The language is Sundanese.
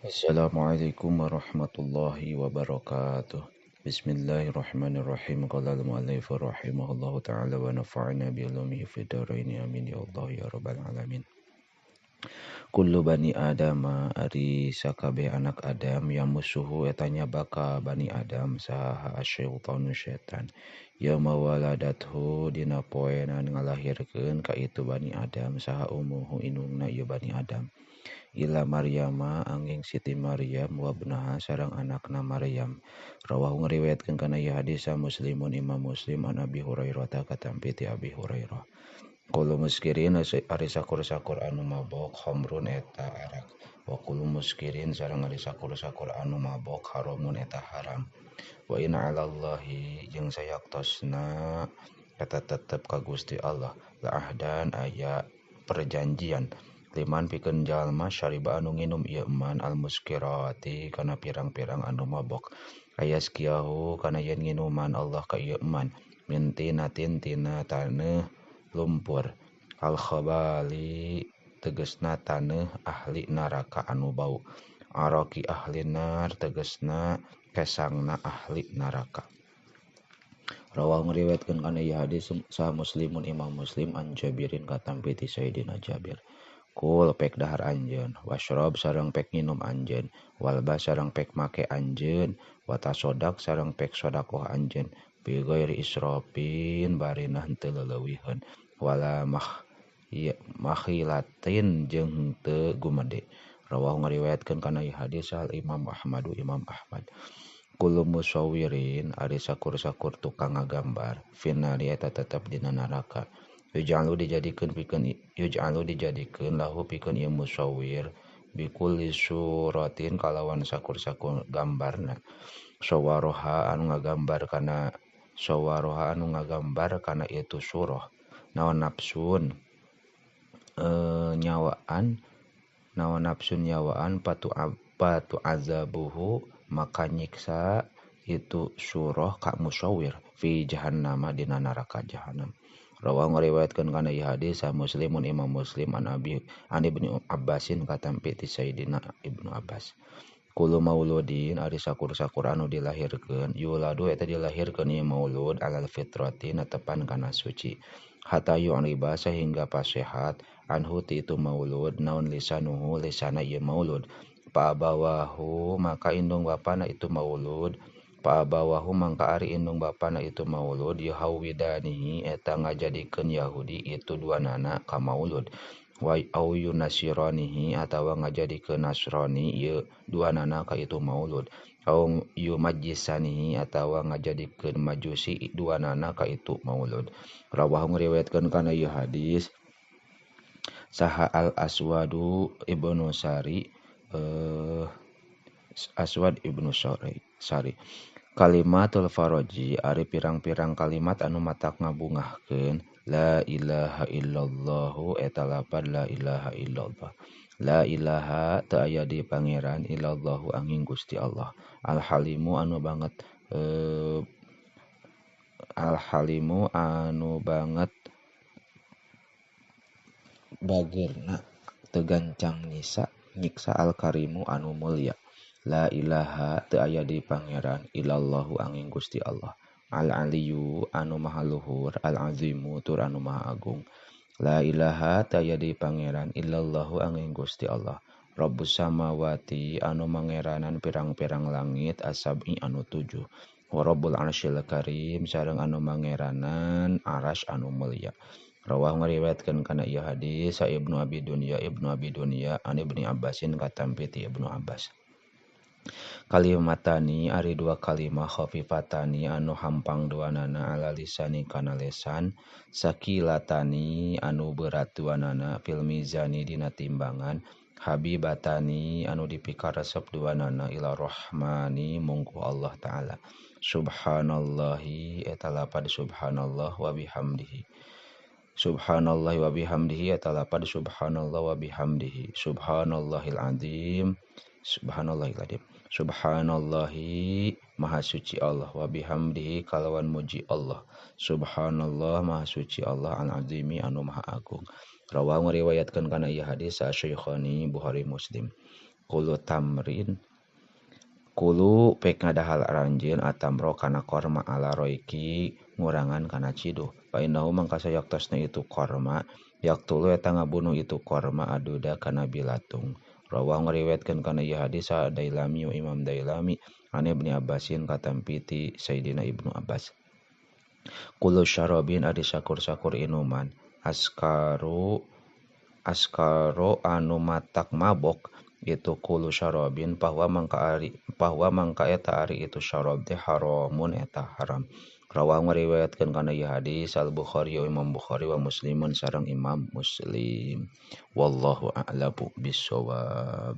Assalamualaikum warahmatullahi wabarakatuh. Bismillahirrahmanirrahim. Qala al-mu'allif rahimahullahu ta'ala wa nafa'na bi ulumihi fid dharain. Amin ya Allah ya rabbal alamin. Kullu bani Adam ari sakabeh anak Adam yang musuhu eta nyabaka bani Adam saha asyaitanu syaitan. Yauma waladathu dina poena ngalahirkeun ka itu bani Adam saha ummuhu indungna ieu bani Adam. Ila Maryama anging Siti Maryam wa ibnaha sareng anakna Maryam. Rawahu ngariwayatkeun kana ieu hadis Muslimun Imam Muslim an Abi Hurairah ta katampi ti Abi Hurairah. Kullu muskirin ari sakur-sakur anu mabok khamrun eta arak. Wa kullu muskirin sareng ari sakur-sakur anu mabok haramun eta haram. Wa in 'alallahi jeung sayaktosna eta tetep ka Gusti Allah la ahdan aya perjanjian. Liman pikeun jalma syariba anu nginum ieu man al muskirati kana pirang-pirang anu mabok. Ayaskiyahu kana yen nginuman Allah ka ieu man min tinatin tina taneuh lumpur al khabali tegesna taneuh ahli neraka anu bau. Araki ahli nar tegesna kesangna ahli neraka. Rawahu ngriwayatkeun kana ieu hadis sah Muslimun Imam Muslim an Jabirin katampi ti Sayyidina Jabir. Kul pek dahar anjeun, wasrob sareng pek nginum anjeun, walba sareng pek make anjeun, watasodak sareng pek sodakoh anjeun, bi ghairi israfin barina henteu leulewiheun, wala makhilatin jeung henteu gumede. Rawahu ngariwayatkeun kana ieu hadis al Imam Ahmadu Imam Ahmad. Kullu musawwirin ari sakur-sakur tukang ngagambar, finali eta tetep dina neraka. Yuj'alu dijadikeun pikeun yuj'alu dijadikeun lahu pikeun ieu musawwir bikulli suratin kalawan sakur-sakur gambarna. Sawaroha anu ngagambar kana sawaroha anu ngagambar kana itu surah. Naon nafsun nyawaan naon nafsun nyawaan patu azabuhu maka nyiksa itu surah ka musawwir fi jahannama dina neraka jahannam. Rawahu ngariwayatkeun kana ieu hadis Muslimun Imam Muslim an Abi an Ibnu Abbasin katampi ti Sayyidina Ibnu Abbas. Kullu mauludin ari sakur-sakur anu dilahirkeun yuladu eta dilahirkeun ieu maulud alal fitrati netepan kana suci. Hatta yu'riba sehingga pasehat anhu ti itu maulud naon lisanuhu lisana ieu maulud. Pa abawahu maka indung bapana itu maulud. Pa abawahu mangka ari indung bapana itu maulud yahawidanihi eta ngajadikeun Yahudi itu duanana ka maulud. Wa au yunasiranihi atawa ngajadikeun Nasrani ieu duanana ka itu maulud. Au yumajjisanihi atawa ngajadikeun Majusi duanana ka itu maulud. Rawahu ngriwayatkeun kana ieu hadis saha al Aswadu ibnu Sari Aswad ibnu Sari. Kalimatul faraji ari pirang-pirang kalimat anu matak ngabungahkeun la ilaha illallahu eta lapad la ilaha illallah. La ilaha teu aya di pangeran illallahu angin Gusti Allah. Al halimu anu banget al halimu anu banget bagerna teu gancang nyiksa al karimu anu mulia. La ilaha teu aya di pangeran illallahu angin Gusti Allah. Al aliyu anu maha luhur, al azimu tur anu maha agung. La ilaha teu aya di pangeran illallahu angin Gusti Allah. Rabbus samawati anu mangeranan pirang-pirang langit asab'i anu tujuh. Wa rabbul arsyil karim sareng anu mangeranan arasy anu mulia. Rawahu ngariwayatkeun kana ieu hadis sa Ibnu Abi Dunya Ibnu Abi Dunya an Ibni Abbasin katampi ti Ibnu Abbas. Kalimatani ari dua kalimah khafifatani anu hampang duanana ala lisani kana lesan sakilatani anu berat duanana fil mizani dina timbangan habibatani anu dipikaresep duanana ila rahmani mungku Allah taala. Subhanallahi eta lapad subhanallah wa bihamdihi. Subhanallahi wa bihamdihi eta lapad subhanallah wa bihamdihi. Subhanallahil azim. Subhanallahil azim. Subhanallahi maha suci Allah wa bihamdihi kalawan muji Allah. Subhanallah maha suci Allah al-azimi anu maha agung. Rawahu ngriwayatkeun kana ieu hadis Syekhani Bukhari Muslim. Kulu tamrin kulu pek ngadahal aranjeun atamro kana korma ala roiki ngurangan kana ciduh. Fa innahu mangka sayaktosna itu korma yaqtulu eta ngabunuh itu korma aduda kana bilatung. Rawah ngariwayatkeun kana ieu hadis Dailami wa Imam Dailami an Ibni Abbasin katampi ti Sayyidina Ibnu Abbas. Kullu syarabin ari sakur-sakur inuman askaru askaro anu matak mabok itu kullu syarabin bahwa mangka eta ari itu syarab teh haramun eta haram. Rawah ngariwayatkeun kana ieu hadis Al Bukhari wa Imam Bukhari wa Muslimun sareng Imam Muslim. Wallahu a'lamu bissawab.